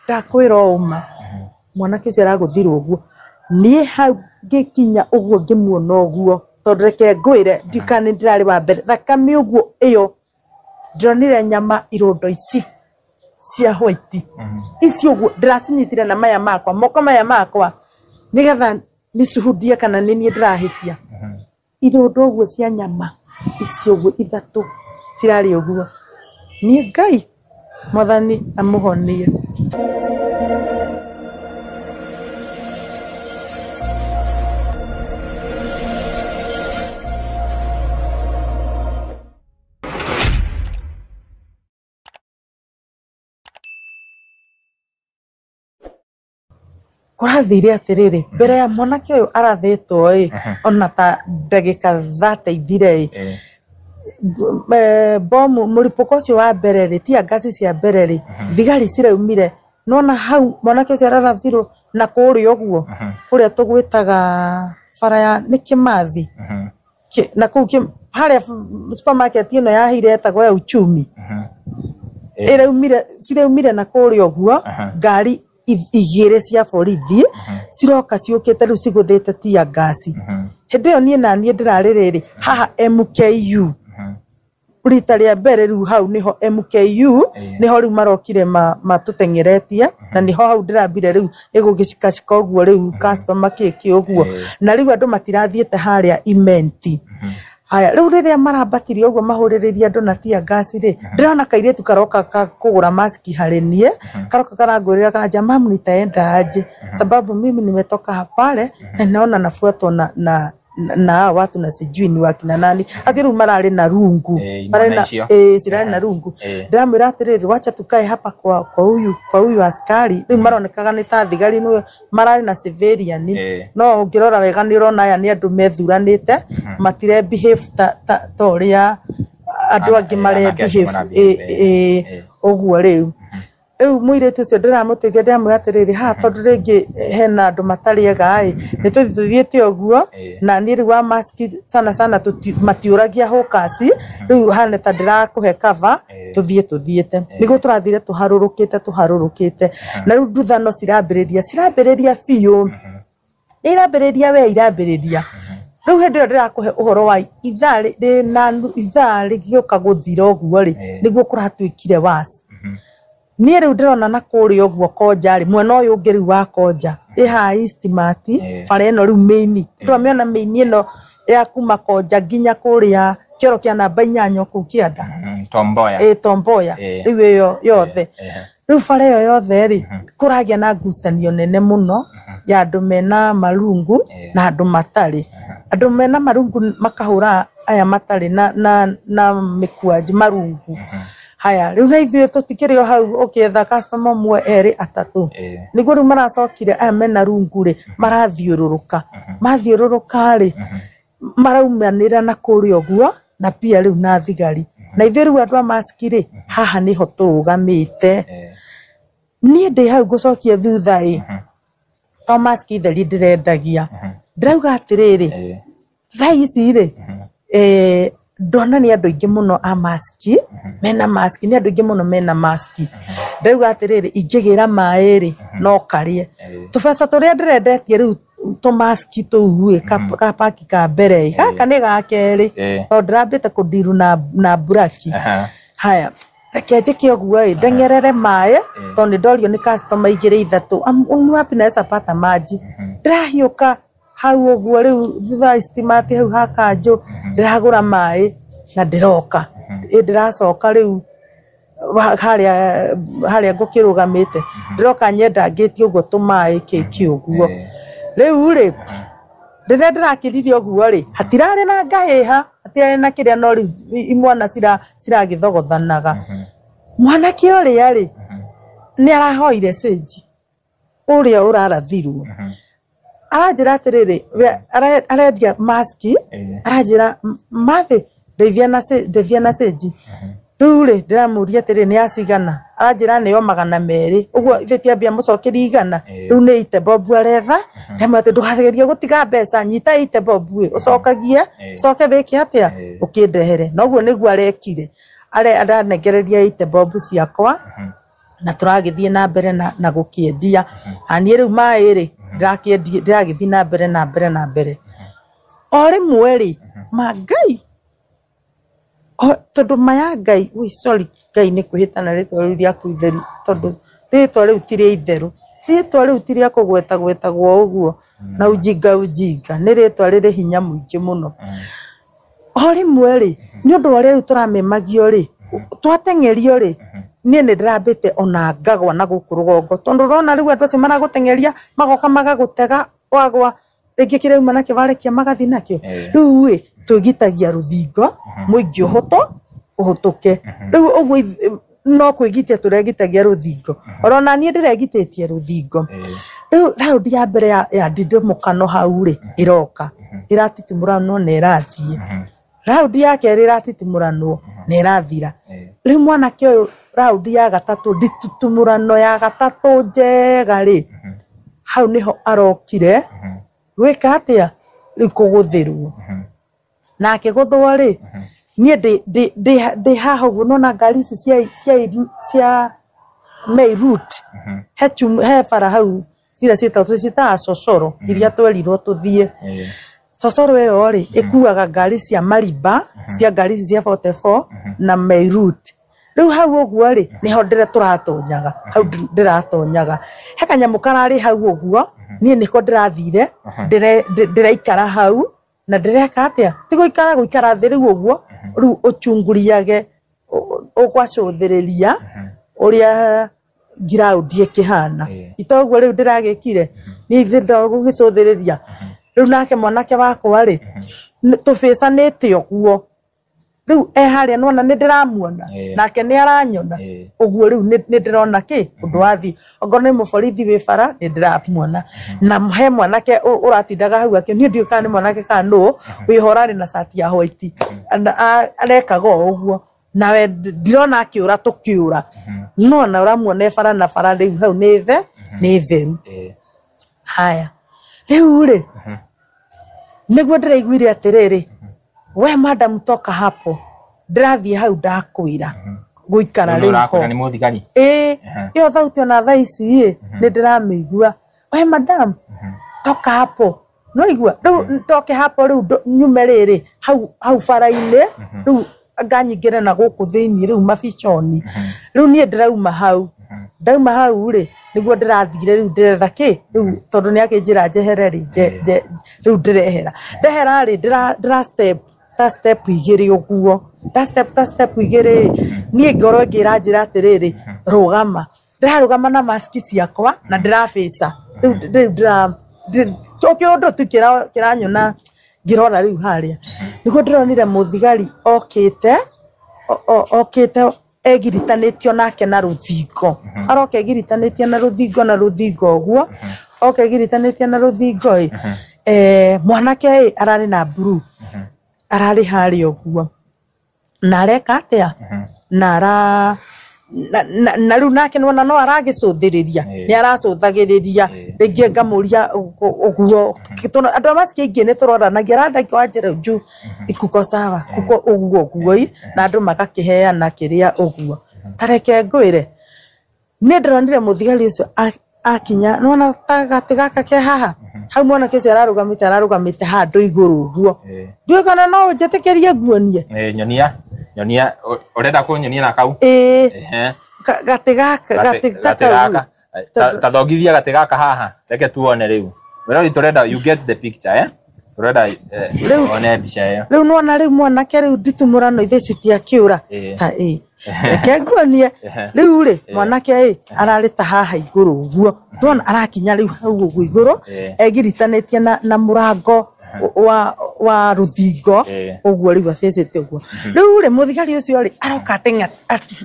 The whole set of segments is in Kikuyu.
Ndakwĩra ũma, mwanake ũcio aragũthirwo ũguo. Niĩ hau ngĩkinya ũguo ngĩmuona ũguo, tondũ reke ngwĩre ndikana nĩ ndĩrarĩ wa mbere, thakame ũguo ĩyo ndĩronire nyama irondo ici cia white ici ũguo ndĩracinyitire na maya makwa, moko maya makwa, nĩgetha nicihundie kana nĩ niĩ ndĩrahĩtia. Irondo ũguo cia nyama ici ũguo ithatũ cirarĩ ũguo. Niĩ Ngai Mwathani amũhonie. Kũrathire atĩrĩrĩ, mbere ya mwanake ũyũ arathĩtwo ĩ, ona ta ndagĩka 30 ithire ĩ, bomu mũripũko ũcio wa mbere rĩ, tear gas cia mbere rĩ, thigari ciraumire. Nona hau mwanake ũcio ararathirwo na kũrĩa ũguo, kũrĩa tũgwĩtaga bara ya nĩ Kĩmathi, na kũu harĩa supermarket ĩno ya Hire ĩtagwo ya Uchumi. Ĩraumire, ciraumire na kũrĩa ũguo, ngari igĩrĩ cia borithi ciroka ciũkĩte rĩu cigũthĩte tear gas. Hĩndĩ ĩyo niĩ naniĩ ndĩrarĩ rĩrĩ haha MKU. Rita rĩa mbere rĩu hau nĩho MKU, nĩho rĩu marokire matũteng'eretie, na nĩho hau ndĩrambire rĩu ĩgũgĩcikacika ũguo rĩu customer kĩkĩ ũguo. Na rĩu andũ matirathiĩte harĩa imenti. Haya, rĩu rĩrĩa marambatire ũguo mahũrĩrĩrie andũ na tear gas rĩ, ndĩrona kairĩtu karoka ka kũgũra maski harĩ niĩ, karoka karangwĩrĩra karanjia, mamu nitaenda aje, sababu mimi nimetoka pale na naona nafuatwa na na na hawa watu na sijui ni wakina nani. Acio rĩu mararĩ na rungu. Imwana Mararĩ na icio. Cirarĩ na rungu. Ndĩramwĩra atĩrĩrĩ, wacha tukae hapa kwa huyu askari. Rĩu maronekaga nĩ ta thigari nĩwe mararĩ na civilian. No ũngĩrora wega nĩ ũrona aya nĩ andũ methuranĩte, matire behave ta ũrĩa andũ angĩ mare Anake acio behave. mara behave. Ũguo rĩu. Rĩu mũirĩtu ũcio ndĩramũteithia, ndĩramwĩra atĩrĩrĩ, haha tondũ rĩngĩ hena andũ matarĩ ega ĩ, nĩ tũthiĩ tũthiĩte ũguo, na niĩ rĩu wa mask sana sana matiũragia hũkasi, rĩu hana ta ndĩrakũhe cover, tũthiĩ tũthiĩte. Nĩguo tũrathire tũharũrũkĩte tũharũrũkĩte. Na rĩu nduthano cirambĩrĩria, cirambĩrĩria biũ. Nĩ irambĩrĩria we irambĩrĩria. Rĩu hĩndĩ ĩyo ndĩrakũhe ũhoro wa ithaa rĩna ithaa rĩgĩũka gũthira ũguo rĩ, nĩguo kũratuĩkire worse. Niĩ rĩu ndĩrona na kũrĩa ũguo Konja rĩ, mwena ũyũ ũngĩ rĩu wa Konja, ĩ haha Eastmart, bara ĩno rĩu main. Ndwamĩona main ĩno ya kuma Konja nginya kũrĩa kĩoro kĩa namba 8 kũu kĩanda. Tomboya. Tomboya. Rĩu ĩyo yothe. Rĩu bara ĩyo yothe rĩ, kũragĩa na ngucanio nene mũno ya andũ mena marungu na andũ matarĩ. Andũ mena marungu makahũra aya matarĩ na mĩkwanjũ marungu. Haya, rĩu na ithuĩ tũtikĩrĩ o hau ũkĩetha customer ũmwe, erĩ, atatũ. Nĩguo rĩu maracokire aya mena rungu rĩ, marathiũrũrũka. Mathiũrũrũka rĩ, maraumanĩra na kũrĩa ũguo, na pia rĩu na thigari. Na ithuĩ rĩu andũ a mask rĩ, haha nĩho tũrũgamĩte. Niĩ ndĩ hau ngũcokia thutha ĩ, to mask theri ndĩrendagia. Ndĩrauga atĩrĩrĩ, thaa ici rĩ, ndona nĩ andũ aingĩ mũno a mask, mena mask, nĩ andũ aingĩ mũno mena mask. Ndĩrauga atĩrĩrĩ, ingĩgĩra maĩ rĩ, no karĩe. Tũbeca tũrĩa ndĩrendetie rĩu tũmaski tũu ĩ, kapaki ka mbere ĩ, gaka nĩ ga kerĩ, tondũ ndĩrambĩte kũndiru na mburaki. Haya, reke njĩke ũguo ĩ, ndeng'erere maĩ, tondũ nĩ ndorio nĩ customer igĩrĩ ithatũ, ni wapi naweza pata maji. Ndĩrahiũka hau ũguo rĩu thutha wa Eastmart hau ha kanjũ, ndĩragũra maĩ na ndĩroka. Ĩ ndĩracoka rĩu harĩa ngũkĩrũgamĩte, ndĩroka nyendangĩtie ũguo tũmaĩ kĩkĩ ũguo. Rĩu rĩ, rĩrĩa ndĩrakĩrire ũguo rĩ, hatirarĩ na ngahĩha, hatirarĩ na kĩrĩa, no rĩu imwana ciragĩthogothanaga. Mwanake ũrĩa rĩ, nĩ arahoire cĩnji ũrĩa ũrarathirwo. Aranjĩra atĩrĩrĩ, we arendia maski, aranjĩra, mathĩ, ndeithia na cĩnji. Rĩu rĩ, ndĩramũria atĩrĩrĩ, nĩ acigana? Aranjĩra nĩyo 200. Ũguo ithuĩ tiambia mũcokerie 100. Rĩu nĩ ite bob aretha. Ndamwĩra atĩ ndũkagerie gũtiga mbeca, nyita ite bob ĩ, ũcokagie, ũcoke wĩke atĩa? Ũkĩndehere. Na ũguo nĩguo arekire. Aranengereria ite bob ciakwa. Na tũragĩthiĩ na mbere na gũkĩendia. Na niĩ rĩu maĩ rĩ, ndĩrakĩendia, ndĩragĩthiĩ na mbere na mbere na mbere. O rĩmwe rĩ, ma Ngai, tondũ maya Ngai, ui sorry, Ngai nĩ kwĩhĩta na rĩtwa rĩu rĩaku itheru, tondũ rĩtwa rĩu ti rĩa itherũ, rĩtwa rĩu ti rĩa kũgweta gwetagwo ũguo na ujinga ujinga, nĩ rĩtwa rĩrĩ hinya mũingĩ mũno. O rĩmwe rĩ, nĩ ũndũ wa ũrĩa rĩu tũramemagio rĩ, twateng'erio rĩ, niĩ nĩ ndĩrambĩte ona ngagwa na gũkũ rũgongo, tondũ ũrona rĩu andũ acio maragũteng'eria magoka magagũtega, wagwa rĩngĩ kĩrĩa uma nakĩo warekia magathiĩ nakĩo. Rĩu ĩ twĩgitagia rũthingo mũingĩ ũhũtũke. Rĩu ũguo no kwĩgitia tũregitagia rũthingo, orona niĩ ndĩregitĩtie rũthingo. Rĩu raundi ya mbere ya ndindimũkano hau rĩ, ĩroka ĩratitimũranwo na ĩrathiĩ. Raundi ya kerĩ ĩratitimũranwo na ĩrathira. Rĩu mwanake ũyũ raundi ya gatatũ, nditutumũrano ya gatatũ njega rĩ, hau nĩho arokire gwĩka atĩa, rĩu kũgũthĩrwo. Na akĩgũthwo rĩ, niĩ ndĩ haha ũguo nona ngari ici cia Main Route, he bara hau ciria ciĩtagwo ciĩtaga cocoro iria twerirwo tũthiĩ. Cocoro ĩyo rĩ, ĩkuaga ngari cia Mariba, cia ngari ici cia 44 na Main Route. Rĩu hau ũguo rĩ, nĩho tũratonyaga, hau ndĩratonyaga. He kanyamũ kararĩ hau ũguo, niĩ nĩko ndĩrathire, ndĩraikara hau, na ndĩreka atĩa? Ti gũikara gũikara thĩ rĩu ũguo, rĩu ũchunguriage, ũgacũthĩrĩria ũrĩa ground ĩkĩhana. Itoguo rĩu ndĩragĩkire, niĩ ithe ndogũgĩcũthĩrĩria. Rĩu nake mwanake wakwa rĩ, tũbĩcanĩte ũguo. Rĩu e harĩa nĩwona nĩ ndĩramuona, nake nĩ aranyona. Ũguo rĩu nĩ ndĩrona kĩ ũndũ wathiĩ. Ongorwo nĩ mũborithi wĩ bara nĩ ndĩramuona. Na he mwanake ũratindaga hau akĩ, niĩ ndiũĩ kana nĩ mwanake kana nũ, wĩho ũrarĩ na cati ya white. Arekaga o ũguo. Nawe ndirona akĩũra tũkĩũra. No na ũramuona e bara na bara rĩu hau nĩ nĩ theru. Haya. Rĩu rĩ, nĩguo ndĩraiguire atĩrĩrĩ, we madam toka hapo, ndĩrathiĩ hau ndakwĩra gũikara rĩu ho. Nĩ mũthigari? Ĩĩ, ĩyo thauti ona thaa ici ĩ, nĩ ndĩramĩigua. We madam toka hapo, nĩwaigua? Rĩu toke hapo rĩu nyume rĩrĩ hau bara-inĩ, rĩu nganyingĩre na gũkũ thĩiniĩ rĩu mabiconi. Rĩu niĩ ndĩrauma hau. Ndauma hau rĩ, nĩguo ndĩrathire rĩu ndĩretha kĩ, rĩu tondũ nĩ akĩnjĩra njehere rĩ, rĩu ndĩrehera. Ndehera rĩ, ndĩra step ta step igĩrĩ ũguo. Ta step ta step igĩrĩ, niĩ ngoro ĩngĩ ĩranjĩra atĩrĩrĩ, rũgama. Ndĩrarũgama na maski ciakwa na ndĩrabaca. Rĩu kĩũndũ tu kĩranyona ngĩrora rĩu harĩa. Nĩguo ndĩronire mũthigari okĩte, okĩte egiritanĩtio nake na rũthingo. Aroka egiritanĩtie na rũthingo na rũthingo ũguo. Oka egiritanĩtie na rũthingo ĩ, mwanake ĩ ararĩ na blue. Ararĩ harĩa ũguo. Na areka atĩa? Na ara na rĩu nake nĩwona no aragĩcũthĩrĩria, nĩ aracũthagĩrĩria. Rĩngĩ ngamũria ũguo. Andũ a maski aingĩ nĩ tũroranagia, aranda wanjĩra juu ikuko sawa, kuko ũguo ũguo ĩ, na andũ magakĩheana kĩrĩa ũguo. Ta reke ngwĩre, niĩ ndĩronire mũthigari ũcio akinya, nĩwona ta gatĩ gaka ke haha, hau mwanake ũcio ararũgamĩte handũ igũrũ ũguo. Ndiũĩ kana no ũnjĩtĩkĩrie nguonie. Nyonia, nyonia, ũrenda kũnyonia na kau? Ĩĩ. Gatĩ gaka, gatĩ ta Gatĩ kau. gaka. Ta thongithia gatĩ gaka haha, reke tuone rĩu. Wĩra tũrenda you get the picture, eh? Tũrenda one mbica ĩyo. Rĩu nĩwona rĩu mwanake rĩu nditumũrano ithe citiakĩũra. Ta ĩ. Reke nguonie. Rĩu rĩ, mwanake ĩ, ararĩ ta haha igũrũ ũguo. Nĩwona arakinya rĩu hau ũguo igũrũ, egiritanĩtie na mũrango wa rũthingo ũguo rĩu abĩcĩte ũguo. Rĩu rĩ, mũthigari ũcio rĩ, aroka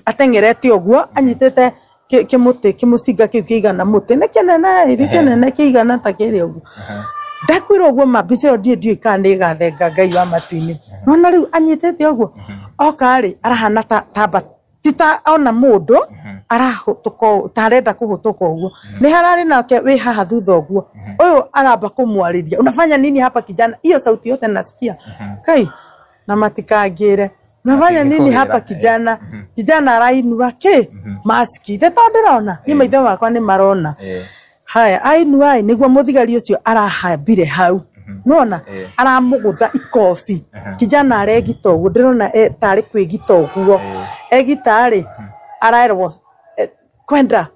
ateng'erete ũguo, anyitĩte kĩmũtĩ, kĩmũcinga kĩu kĩigana mũtĩ, nĩ kĩnene, nĩ kĩnene kĩigana ta kĩrĩa ũguo. Ndakwĩra ũguo ma mbica ĩyo ndiũĩ kana nĩ ĩgathenga Ngai wa matu-inĩ. Nĩwona rĩu anyitĩte ũguo, oka rĩ, arahana ta ti ta ona mũndũ, arahũtũka ũũ, ta arenda kũhũtũka ũguo. Nĩ hararĩ nake wĩ haha thutha ũguo. Ũyũ aramba kũmwarĩria, unafanya nini hapa kijana? Hiyo sauti yote nasikia. Kai, na matikangĩre. Unafanya nini hapa kijana? Kijana arainua kĩ? Maski. The to ndĩrona. Niĩ maitho makwa nĩ marona. Haya, ainua ĩ nĩguo mũthigari ũcio arahambire hau. Nĩwona? Aramũgũtha ikobi. Kijana aregita ũguo, ndĩrona tarĩ kwĩgita ũguo. Egita rĩ, arerwo kwenda.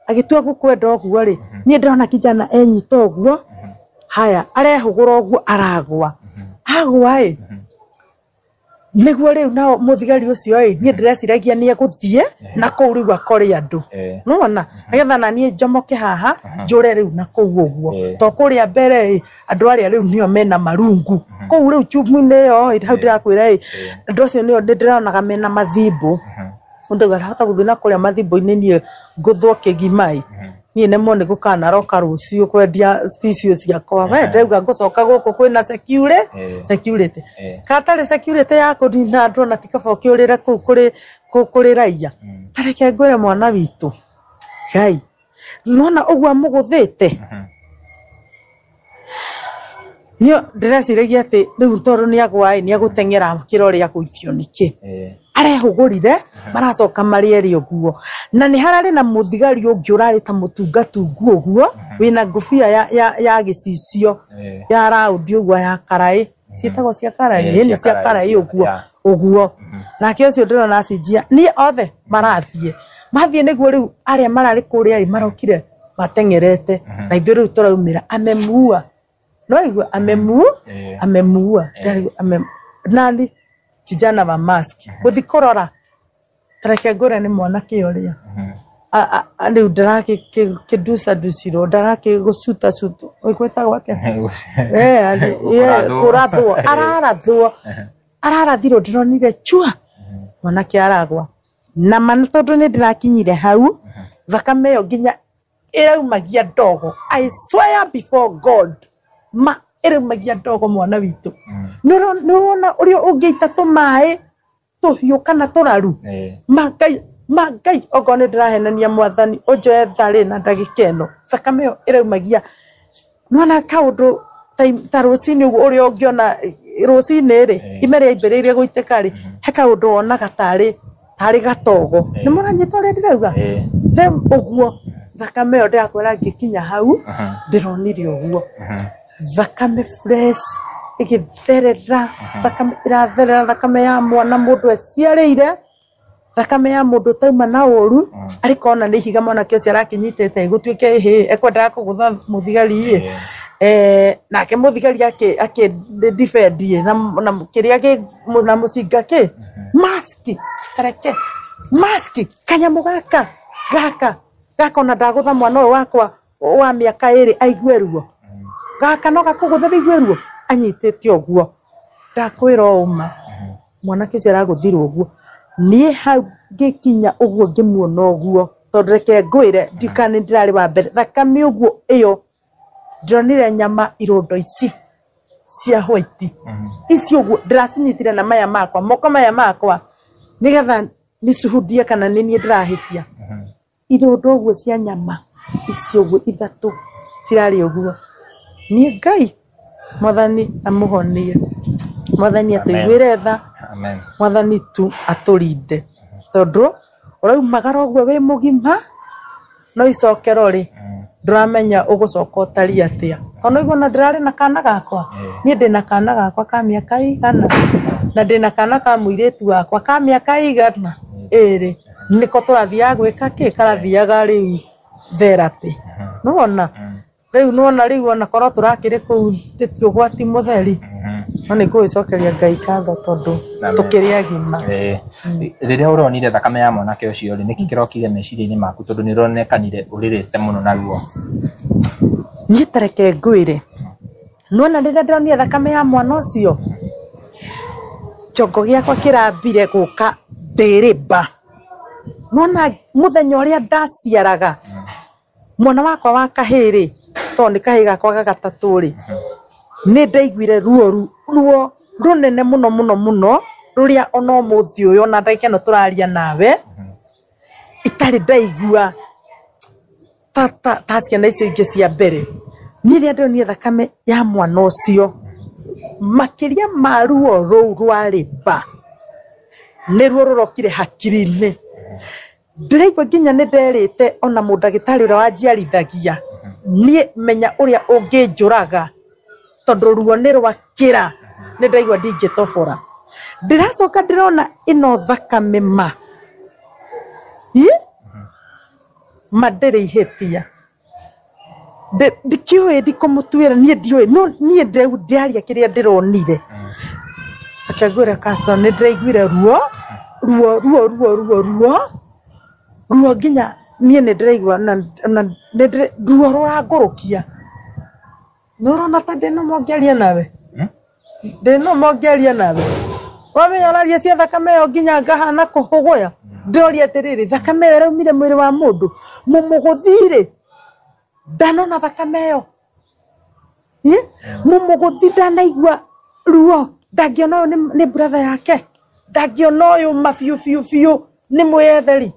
Agĩtua gũkwenda ũguo rĩ, niĩ ndĩrona kijana enyita ũguo. Haya, arehũgũra ũguo aragwa. Agwa ĩ, nĩguo rĩu nao mũthigari ũcio ĩ, niĩ ndĩreciragia nĩ egũthiĩ na kũu rĩu akore andũ. Nĩwona? Nĩgetha na niĩ njomoke haha, njũre rĩu na kũu ũguo. To kũrĩa mbere ĩ, andũ arĩa rĩu nĩo mena marungu. Kũu rĩu chumu-inĩ ĩyo ĩ, hau ndĩrakwĩra ĩ, andũ acio nĩo ndĩronaga mena mathimbũ. Mũndũ arahota gũthiĩ na kũrĩa mathimbũ-inĩ niĩ ngũthwo kĩgima ĩ. Niĩ nemwo nĩ gũkanaroka rũciũ kwendia tissue ciakwa. We ndauga ngũcoka gũkũ kwĩna security. Katarĩ security ya kũnina andũ ona ti kaba ũkĩũrĩre kũu kũrĩ raia. Ta reke ngwĩre mwana witũ. Ngai. Nĩwona ũguo amũgũthĩte? Niĩ ndĩreciragia atĩ rĩu tondũ nĩagwa ĩ, nĩegũteng'era kĩro rĩa gũithio nĩkĩ. Arehũgũrire, maracoka marĩ erĩ ũguo. Na nĩ hararĩ na mũthigari ũngĩ ũrarĩ ta mũtungatungu ũguo, wĩna ngũbia ya gĩcicio, ya raundi ũguo ya karaĩ. Ciĩtagwo cia karaĩ? Ĩĩ, nĩ cia karaĩ ũguo. Ũguo. Nake ũcio ndĩrona acinjia, niĩ othe marathiĩ. Mathiĩ nĩguo rĩu arĩa mararĩ kũrĩa ĩ, marokire mateng'erete. Na ithuĩ rĩu tũraumĩra, amemuua. No igua amemuua. Nani? Kijana wa mask. Gũthiĩ kũrora. Ta reke ngwĩre nĩ mwanake ũrĩa. Rĩu ndarakĩnducanducirwo, ndarakĩgũcutacutwo. Gwĩtagwo atĩa? Kũrathwo. Ararathwo. Ararathirwo ndĩronire chua. Mwanake aragwa. Na ma tondũ nĩ ndĩrakinyire hau, thakame ĩyo nginya ĩraumagia ndogo. I swear before God. Ma ĩraumagia ndogo mwana witũ. Nĩwona ũrĩa ũngĩita tũmaĩ tũhiũ kana tũraru. Ma Ngai okorwo nĩ ndĩrahenania mwathani ũnjoe tharĩ na ndagĩka ĩno. Thakame ĩyo ĩraumagia. Nĩwona kaũndũ ta rũcinĩ ũguo ũrĩa ũngĩona rũcinĩ rĩ, ime rĩambĩrĩirie gũitĩka rĩ, he kaũndũ wonaga tarĩ gatogo. Nĩ mũranyita ũrĩa ndĩrauga? Then ũguo thakame ĩyo ndĩrakwĩra ngĩkinya hau, ndĩronire ũguo. Thakame fresh ĩgĩtherera, thakame ĩratherera, thakame ya mwana mũndũ eciarĩire, thakame ya mũndũ ũtauma na ũru, arĩ kona nĩ ihiga mwanake ũcio arakĩnyitĩte gũtuĩke ĩhĩ, ekwendaga kũgũtha mũthigari ĩ. Nake mũthigari akĩ defend ĩ, na kĩrĩa kĩ na mũcinga kĩ, maski, tareke, maski, kanyamũ gaka, gaka, gaka ona ndagũtha mwana ũyũ wakwa wa mĩaka ĩrĩ aigue ruo. Gaka no gakũgũthe wĩigue ruo, anyitĩte ũguo. Ndakwĩra ũma, mwanake ũcio aragũthirwo ũguo. Niĩ hau ngĩkinya ũguo ngĩmuona ũguo, tondũ reke ngwĩre, ndikana nĩ ndĩrarĩ wa mbere. Thakame ũguo ĩyo, ndĩronire nyama irondo ici cia white. Ici ũguo ndĩracinyitire na maya makwa, moko maya makwa, nĩgetha nicihundie kana nĩ niĩ ndĩrahĩtia. Irondo ũguo cia nyama ici ũguo ithatũ cirarĩ ũguo. Niĩ Ngai mwathani amũhonie, mwathani atũiguĩre tha, mwathani tu atũrinde, tondũ ũraumagara ũguo wĩ mũgima no icokero rĩ, ndũramenya ũgũcoka ũtariĩ atĩa. Tondũ nĩguo ona ndĩrarĩ na kana gakwa, niĩ ndĩna kana gakwa ka mĩaka igana, na ndĩna kana ka mũirĩtu wakwa ka mĩaka igana ĩrĩ, nĩko tũrathiaga gwĩka kĩ, karathiaga rĩu therapy. Nĩwona? Rĩu nĩwona rĩu ona korwo tũrakĩrĩ kũu ti ũgwati mũtheri, no nĩ ngũgĩcokeria Ngai ngatho tondũ tũkĩrĩ agima. Rĩrĩa ũronire thakame ya mwanake ũcio rĩ, nĩkĩ kĩrokire meciria-inĩ maku tondũ nĩ ũronekanire ũrĩrĩte mũno na ruo? Niĩ ta reke ngwĩre, nĩwona rĩrĩa ndĩronire thakame ya mwana ũcio, kĩongo gĩakwa kĩrambire gũka ndĩrĩmba. Nĩwona mũthenya ũrĩa ndaciaraga, mwana wakwa wa kahĩĩ rĩ, tondũ nĩ kahĩĩ gakwa ga gatatũ rĩ, nĩ ndaiguire ruo ruo rũnene mũno mũno mũno, rũrĩa ona ũmũthĩ ũyũ ona ndagĩka ĩno tũraria nawe, itarĩ ndaigua ta ciana icio ingĩ cia mbere. Niĩ rĩrĩa ndonire thakame ya mwana ũcio, makĩria ma ruo rũu rwarĩ mba, Nĩ ruo rũrokire hakiri-inĩ. Ndĩraigua nginya nĩ nderĩte ona mũndagĩtarĩ ũrĩa wanjiarithagia niĩ menya ũrĩa ũngĩnjũraga tondũ ruo nĩ rwakĩra, nĩ ndaigua ndingĩtobora. Ndĩracoka ndĩrona ĩno thakame ma ĩ ma ndĩrĩ ihĩtia. Ndikĩũĩ ndikũmũtuĩra niĩ ndiũĩ, no niĩ ndĩraria kĩrĩa ndĩronire. Reke ngwĩre Caston, nĩ ndĩraiguire ruo ruo ruo ruo ruo ruo ruo nginya niĩ nĩ ndĩraigua na ruo rũrangũrũkia. Nĩ ũrona ta ndĩ nũma ũngĩaria nawe? Ndĩ nũma ũngĩaria nawe? Wamenya ũraria cia thakame ĩyo nginya ngahana kũhũgũya. Ndĩroria atĩrĩrĩ, thakame ĩyo ĩraumire mwĩrĩ wa mũndũ mũmũgũthi-rĩ, ndanona thakame ĩyo. Mũmũgũthi ndanaigua ruo, ndangĩona ũyũ nĩ brother yake, ndangĩona ũyũ ma biũ biũ biũ nĩ mwĩyetheri.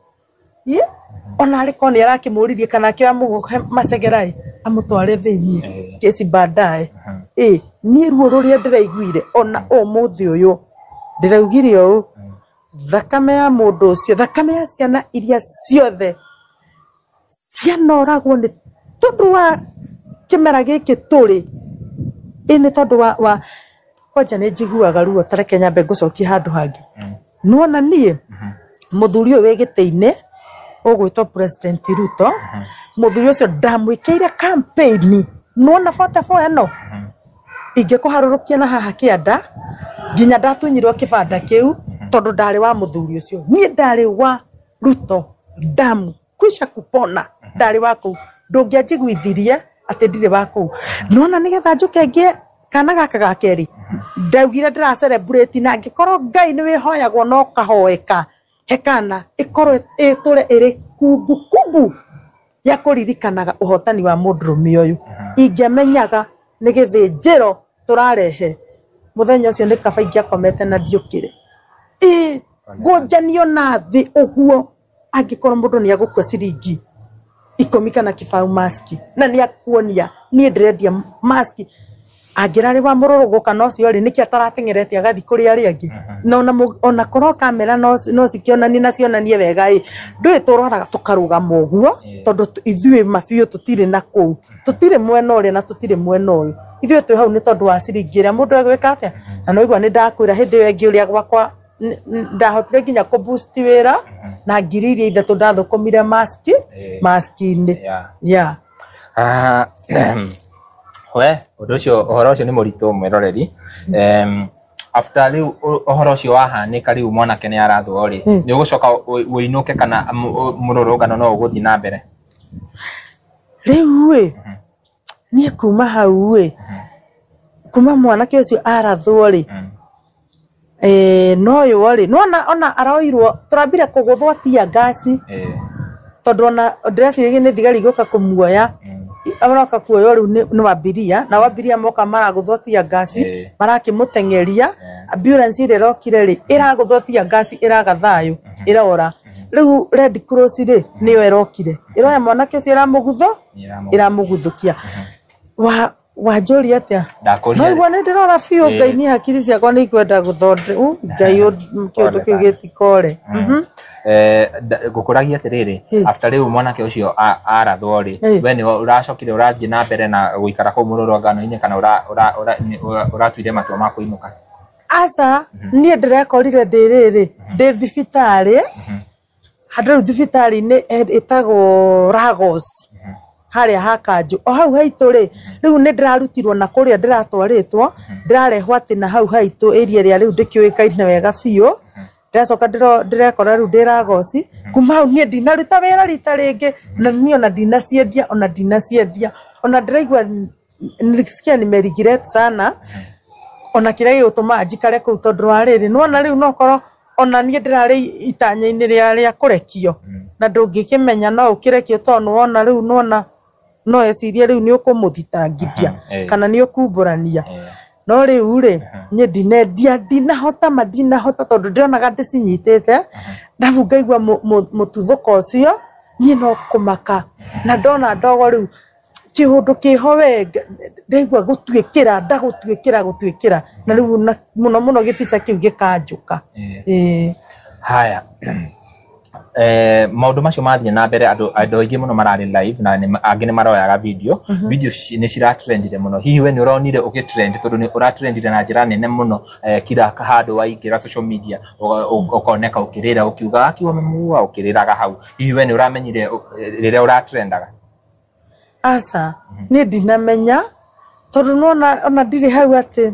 Ona arĩ korwo nĩ arakĩmũririe kana akĩoya mũgũhe macegerai amũtware thĩiniĩ kesi baadaye. Niĩ ruo rũrĩa ndĩraiguire ona ũmũthĩ ũyũ ndĩraugire ũũ, thakame ya mũndũ ũcio, thakame ya ciana iria ciothe cianoragwo nĩ tondũ wa kĩmera gĩkĩ tũrĩ, ĩ nĩ tondũ wa kwanja nĩ njiguaga ruo, ta reke nyambe ngũcokie handũ hangĩ. Nĩwona niĩ mũthuri ũyũ wĩ gĩtĩ-inĩ ũgwĩtwo President Ruto, mũthuri ũcio ndamwĩkĩire campaign. Nĩwona 44 ĩno ingĩkũharũrũkia na haha kĩanda nginya ndatunyirwo kĩbanda kĩu tondũ ndarĩ wa mũthuri ũcio. Niĩ ndarĩ wa Ruto damu kwisha kupona, ndarĩ wa kũu. Ndũngĩanjiguithirie atĩ ndirĩ wa kũu. Nĩwona nĩgetha njũke ngĩe kana gaka ga kerĩ, ndaugire ndĩra celebrate na angĩkorwo Ngai nĩ wĩhoyagwo no kahoeka he kana ĩkorwo ĩtũre ĩrĩ kumbukumbu ya kũririkanaga ũhotani wa mũndũrũme ũyũ. Ingĩamenyaga nĩ gĩthĩnjĩro tũrarehe mũthenya ũcio nĩ kaba ingĩakomete na ndiũkĩre. Ĩ ngũnjanio na thĩ ũguo angĩkorwo mũndũ nĩ agũkua ciringi 10 kana kĩbaũ maski na nĩ akuonia niĩ ndĩrendia maski, angĩrarĩ wa mũrũrũngũ kana ũcio rĩ, nĩkĩ atarateng'erete agathiĩ kũrĩ arĩa angĩ? Na ona korwo kamera no cikĩonanie na cionanie wega ĩ, ndũĩ tũroraga tũkarũgama ũguo tondũ ithuĩ mabiũ tũtirĩ na kũu, tũtirĩ mwena ũrĩa na tũtirĩ mwena ũyũ, ithuĩ twĩ hau nĩ tondũ wa ciringi ĩrĩa mũndũ egwĩka atĩa. Na no igua nĩ ndakwĩra hĩndĩ ĩyo ĩngĩ ũrĩa gwakwa ndahotire nginya kũ boost wĩra na ngiri iria ithatũ ndathũkũmire maski maski-inĩ. Yeah. We ũndũ ũcio, ũhoro ũcio nĩ mũritũ mwĩroreri. After rĩu ũhoro ũcio wahanĩka rĩu mwanake nĩ arathwo rĩ, nĩ ũgũcoka ũinũke kana mũrũrũngano no ũgũthiĩ na mbere? Rĩu ĩ niĩ kuma hau ĩ, kuma mwanake ũcio arathwo rĩ, no ũyũ rĩ, nĩwona ona aroirwo tũrambire kũgũthwo tear gas tondũ ona ndĩreciragia nĩ thigari igũka kũmuoya, aroka kuoywo rĩu nĩ wambiria, na wambiria moka maragũthwo tear gas, marakĩmũteng'eria. Ambulance ĩrĩa ĩrokire rĩ, ĩragũthwo tear gas, ĩraga thayũ, ĩrora. Rĩu Red Cross rĩ, nĩyo ĩrokire, ĩroya mwanake ũcio ĩramũguthũkia. Wanjũria atĩa? Ndakũria. No igua nĩ ndĩrora biũ Ngai, niĩ hakiri ciakwa nĩ ikwenda gũthonde Ngai kĩũndũ kĩu gĩtikore. Ngũkũragia atĩrĩrĩ, after rĩu mwanake ũcio arathwo rĩ, we nĩ ũracokire ũrathiĩ na mbere na gũikara kũu mũrũrũngano-inĩ kana ũratuire matua ma kũinũka? Aca, niĩ ndĩrekorire ndĩ rĩrĩ, ndĩ thibitarĩ, handũ rĩu thibitarĩ-inĩ ĩtagwo Lagos, harĩa ha Kanjũ, o hau haitũ rĩ, rĩu nĩ ndĩrarutirwo na kũrĩa ndĩratwarĩtwo, ndĩrarehwo atĩ na hau haitũ area ĩrĩa rĩu ndĩkĩũĩkaine wega biũ. Ndĩracoka ndĩrekora rĩu ndĩ Lagos. Kuma hau niĩ ndinaruta wĩra rita rĩngĩ, na niĩ ona ndinaciendia, ona ndinaciendia, ona ndĩraigua nilisikia nimeregret sana, ona kĩrĩa gĩgũtũma njikare kũu tondũ wa rĩrĩ, nĩwona rĩu nokorwo ona niĩ ndĩrarĩ itanya-inĩ rĩa kũrekio, na ndũngĩkĩmenya no ũkĩrekio tondũ nĩwona rĩu nĩwona no ecirie rĩu nĩ ũkũmũthitangithia kana nĩ ũkumbũrania. No rĩu rĩ, niĩ ndinendia, ndinahota ma, ndinahota tondũ ndĩronaga ndĩcinyitĩte, ndabu ngaigua mũtuthũko ũcio, niĩ no kũmaka, na ndona ndogo rĩu kĩũndũ kĩho we, ndaigua gũtuĩkĩra, ndagũtuĩkĩra, gũtuĩkĩra, na rĩu mũno mũno gĩbica kĩu gĩkanjũka. Haya, maundu macio mathiĩ na mbere, andũ aingĩ mũno mararĩ live na angĩ nĩ maroyaga video. Video nĩ ciratrendire mũno. Hihi we nĩ ũronire ũgĩtrend, tondũ nĩ ũratrendire na njĩra nene mũno, kila handũ waingĩra social media ũkoneka ũkĩrĩra, ũkiuga aki wamemuua, ũkĩrĩraga hau. Hihi we nĩ ũramenyire rĩrĩa ũratrendaga? Aca, niĩ ndinamenya, tondũ nĩwona ona ndirĩ hau atĩ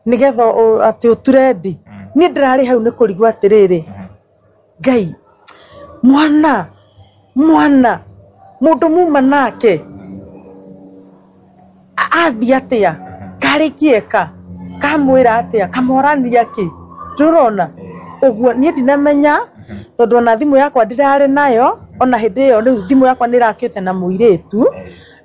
nĩgetha atĩ ũtrendi. Niĩ ndĩrarĩ hau nĩ kũrigwo atĩrĩrĩ, Ngai, mwana mwana mũndũ muma nake athiĩ atĩa, karĩ kĩeka kamwĩra atĩa, kamorania kĩ, ndũrona ũguo. Niĩ ndinamenya, tondũ ona thimũ yakwa ndirarĩ nayo ona hĩndĩ ĩyo. Rĩu thimũ yakwa nĩ ĩrakĩte na mũirĩtu.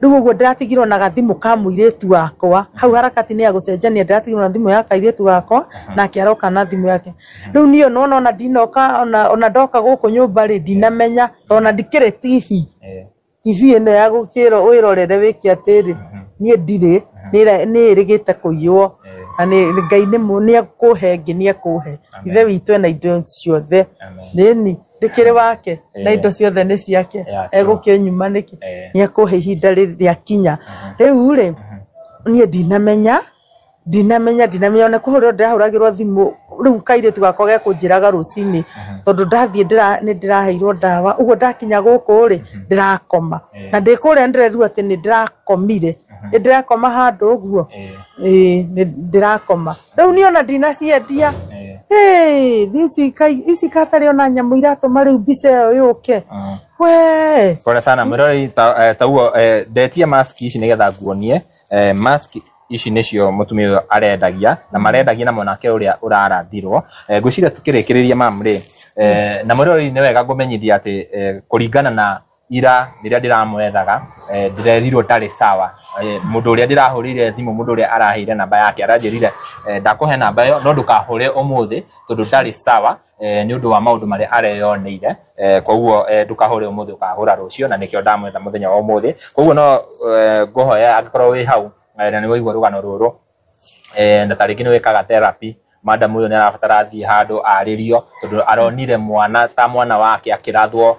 Rĩu ũguo ndĩratigirwo na gathimũ ka mũirĩtu wakwa hau harakati-inĩ ya gũcenjania. Ndĩratigirwo na thimũ ya kairĩtu gakwa, nake aroka na thimũ yake. Rĩu niĩ nona ona ndinoka, ona ndoka gũkũ nyũmba rĩ, ndinamenya, tondũ ona ndikĩrĩ TV. TV ĩno ya gũkĩrwo wĩrorere wĩke atĩrĩ, niĩ ndirĩ, nĩ ĩrĩgĩte kũiywo. Na nĩ Ngai nĩ ekũhe ĩngĩ, nĩ ekũhe. Ithe witũ ena indo ciothe. Nĩni ndĩkĩrĩ wake na indo ciothe nĩ ciake. Egũkĩnyuma nĩkĩ? Nĩ ekũhe ihinda rĩakinya. Rĩu rĩ, niĩ ndinamenya, ndinamenya, ndinamenya. Ona kũhũrĩrwo ndĩrahũragĩrwo thimũ. Rĩu kairĩtu gakwa gekũnjĩraga rũcinĩ, tondũ ndathiĩ nĩ ndĩraheirwo ndawa. Ũguo ndakinya gũkũ rĩ, ndĩrakoma. Na ndĩ kũrĩa ndĩrerwo atĩ nĩ ndĩrakomire, nĩ ndĩrakoma handũ ũguo. Ĩĩ, nĩ ndĩrakoma. Rĩu niĩ ona ndinaciendia. Ici katarĩ ona nyamũ iratũma rĩu mbica ĩyo yũke we. Pole sana mwĩroreri. Ta uguo ndetia mask ici nĩgetha nguonie. Mask ici nĩcio mũtumia ũyũ arendagia na marendagia na mwanake ũrĩa ũrarathirwo. Ngwĩciria tukĩrĩkĩrĩria, mam rĩ, na mwĩroreri, nĩ wega ngũmenyithia atĩ kũringana na ira rĩrĩa ndĩramwethaga, ndĩrerirwo ndarĩ sawa. Mũndũ ũrĩa ndĩrahũrĩire thimũ, mũndũ ũrĩa araheire namba yake, aranjĩrire, ndakũhe namba ĩyo no ndũkahũre ũmũthĩ tondũ ndarĩ sawa, nĩ ũndũ wa maũndũ marĩa areyoneire. Koguo ndũkahũre ũmũthĩ, ũkahũra rũciũ, na nĩkĩo ndamwetha mũthenya wa ũmũthĩ. Koguo no ngũhoya, angĩkorwo wĩ hau na nĩ waigua rũgano rũrũ, na tarĩngĩ nĩ wĩkaga therapy, madam ũyũ nĩ arabatara athiĩ handũ arĩrio, tondũ aronire mwana ta mwana wake akĩrathwo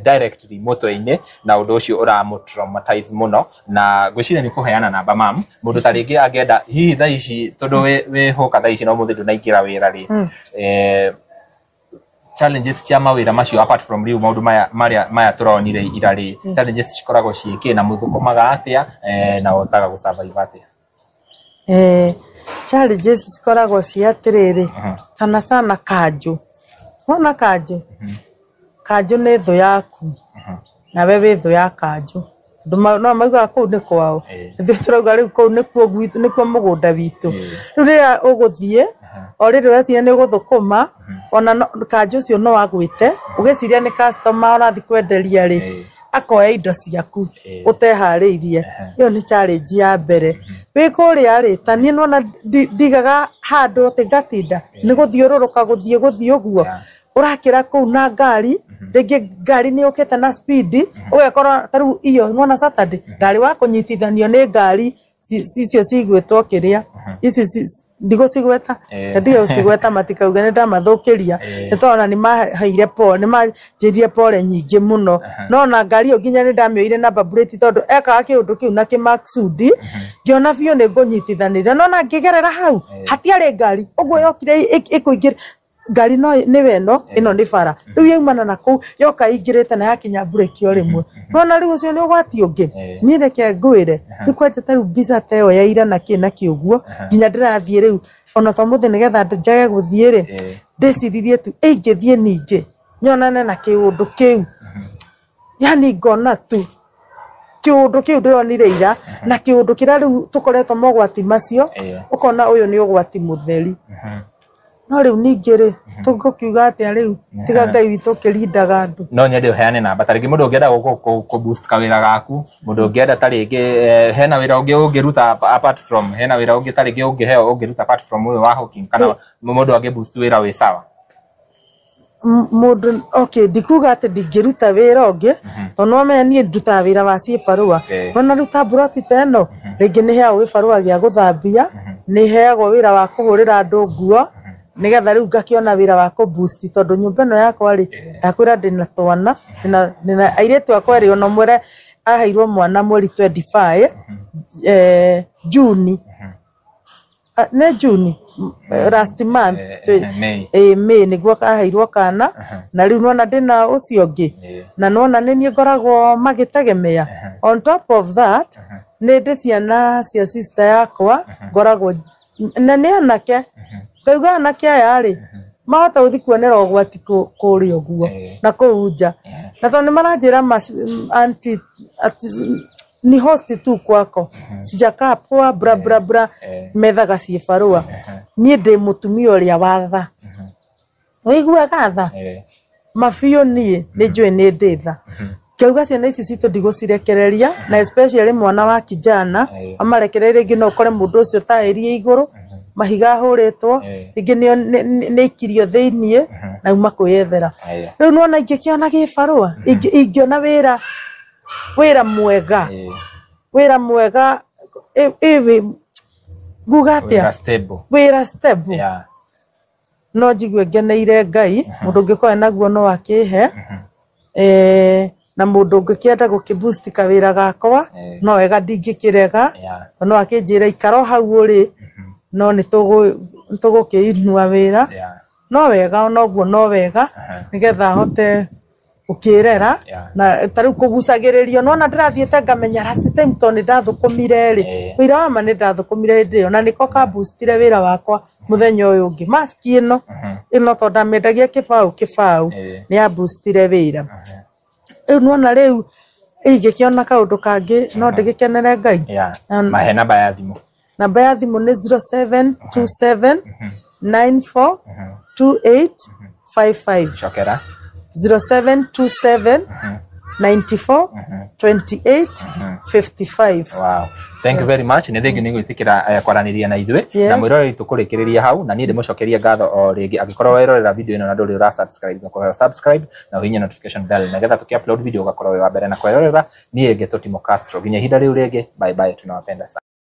directly mũtwe-inĩ, na ũndũ ũcio ũramũ traumatize mũno. Na ngwĩciria nĩ kũheana namba, mam, mũndũ ta rĩngĩ angĩenda hihi thaa ici, tondũ wĩ hũka thaa ici na ũmũthĩ ndũnaingĩra wĩra rĩ, challenges cia mawĩra macio, apart from rĩu maũndũ maya marĩa maya tũronire ira rĩ, challenges cikoragwo ciĩkĩ, na mũthũkũmaga atĩa, na ũhotaga gũ survive atĩa? Challenges cikoragwo ci atĩrĩrĩ, sana sana kanjũ. Wona kanjũ, kanjũ nĩ thũ yaku, nawe wĩ thũ ya kanjũ. Andũ no maugaga kũu nĩ kwao. Ithuĩ tũrauga rĩu kũu nĩkuo gwitũ, nĩkuo mũgũnda witũ. Rĩu rĩrĩa ũgũthiĩ, o rĩrĩ ũreciria nĩ ũgũthũkũma, ona kanjũ ũcio no agwĩte, ũgĩciria nĩ customer ũrathiĩ kwenderia rĩ, akoya indo ciaku ũteharĩirie. Ĩyo nĩ challenge ya mbere. Wĩ kũrĩa rĩ, ta niĩ nĩwona ndigaga handũ atĩ ngatinda nĩ gũthiũrũrũka, gũthiĩ ũguo. Ũrakĩra kũu na ngari, rĩngĩ ngari nĩ yũkĩte na speed, ũgekora ta rĩu iyo nĩwona Saturday ndarĩ wa kũnyitithanio nĩ ngari icio cigwĩtwo kĩrĩa ici ndigũcigweta. Ndige gũcigweta matikauge nĩ ndamathũkĩria. Nĩ tondũ ona nĩ maheire pole, nĩ manjĩrire pole nyingĩ mũno. No ona ngari ĩyo nginya nĩ ndamĩoire number plate, tondũ ekaga kĩũndũ kĩu na kĩmaksudi, ngĩona biũ nĩ ngũnyitithanĩria. No ona ngĩgerera hau hatiarĩ ngari, ũguo yokire ĩkũingĩra ngari no nĩwe ĩno ĩno nĩ bara. Rĩu yaumana na kũu yoka ĩingĩrĩte na yakinya mburĩki o rĩmwe. Nona rĩu ũcio nĩ ũgwati ũngĩ. Niĩ reke ngwĩre, rĩu kwanja ta rĩu mbica ta ĩyo ya ira na kĩ na kĩ ũguo, nginya ndĩrathiĩ rĩu ona ta ũmũthĩ nĩgetha njage gũthiĩ rĩ, ndĩciririe tu ingĩthiĩ ningĩ nyonane na kĩũndũ kĩu, yani ngona tu kĩũndũ kĩu ndĩronire ira na kĩũndũ kĩrĩa rĩu tũkoretwo mogwati macio, ũkona ũyũ nĩ ũgwati mũtheri. No rĩu ningĩ rĩ, tũgũkiuga atĩa rĩu tiga Ngai witũ ũkĩrindaga andũ? No nyende ũheane namba, ta rĩngĩ mũndũ ũngĩenda kũ boost kawĩra gaku, mũndũ ũngĩenda ta rĩngĩ, hena wĩra ũngĩ ũngĩruta apart from, hena wĩra ũngĩ ta rĩngĩ ũngĩheo ũngĩruta apart from ũyũ wa hawking, kana mũndũ angĩ boost wĩra wĩ sawa? Mũndũ, okay, ndikuga atĩ ndingĩruta wĩra ũngĩ, tondũ no menya niĩ ndutaga wĩra wa ciĩbarũa. Nona rĩu ta mburoti ta ĩno, rĩngĩ nĩ heagwo gĩbarũa gĩa gũthambia, nĩ heagwo wĩra wa kũhũrĩra andũ nguo. Nĩgetha rĩu ngakĩona wĩra wa kũ boost tondũ nyũmba ĩno yakwa rĩ, ndakwĩra ndĩna twana, ndĩna airĩtu akwa erĩ, ona ũmwe aheirwo mwana mweri 25 Juni. Nĩ Juni last month. May. May nĩguo kaheirwo kana, na rĩu nona ndĩna ũcio ũngĩ, na nona nĩ niĩ ngoragwo magĩtegemea. On top of that, nĩ ndĩ ciana cia sister yakwa ngoragwo na nĩ anake, ngauga anake aya rĩ mahota gũthiĩ kuonera ũgwati kũrĩa ũguo na kũu nja, na tondũ nĩ maranjĩra aunty ati, ni host tu kwako, sijakaa poa, bra bra bra. Methaga ciĩbarũa. Niĩ ndĩ mũtumia ũrĩa watha wĩiguaga tha mabiũ, niĩ nĩ njũĩ nĩ ndĩ tha. Ngauga ciana ici citũ ndigũcirekereria, na especially mwana wa kijana, amarekererie rĩngĩ no ũkore mũndũ ũcio taĩrie igũrũ mahiga ahũrĩtwo, rĩngĩ nĩ ikirio thĩiniĩ na uma kwĩyethera. Rĩu nĩwona ingĩkĩona gĩbarũa, ingĩona wĩra mwega, wĩra mwega, nguga atĩa? Wĩra stable. Wĩra stable. No njigue ngeneire Ngai. Mũndũ ũngĩkorwo naguo no akĩhe, na mũndũ ũngĩkĩenda gũkĩ-boost kawĩra gakwa, no wega, ndingĩkĩrega, no akĩnjĩra ikara o hau ũrĩ, no nĩ tũgũkĩinua wĩra. No wega, ona ũguo no wega, nĩgetha hote gũkĩrera. Na ta rĩu kũgucagĩrĩrio, nona ndĩrathiĩte ngamenya last time tondũ nĩ ndathũkũmire rĩ, wĩra wa ma nĩ ndathũkũmire hĩndĩ ĩyo, na nĩko kamboostire wĩra wakwa mũthenya ũyũ ũngĩ. Mask ĩno ĩno tondũ ndamĩendagia kĩbaũ kĩbaũ, nĩ yamboostire wĩra. Rĩu nĩwona rĩu ingĩkĩona kaũndũ kangĩ no ndĩgĩkenere Ngai. Mahe namba ya thimũ. Namba ya thimũ nĩ 0727 94 28 55. Cokera. 0727 94 28 55. Wow. Thank you very much. Nĩ thengiũ nĩ gwĩtĩkĩra kwaranĩria na ithuĩ. Na mwĩroreri tũkũrĩkĩrĩria hau, na niĩ ndĩmũcokerie ngatho o rĩngĩ. Angĩkorwo werorera video ĩno na ndũrĩ ũra subscribe, na kũheo subscribe na ũhihinye notification bell nĩgetha tũkĩ upload video ũgakorwo wĩ wa mbere na kwĩrorera. Niĩ ngetwo Timo Castro. Nginya ihinda rĩu rĩngĩ, bye bye, tunawapenda sana.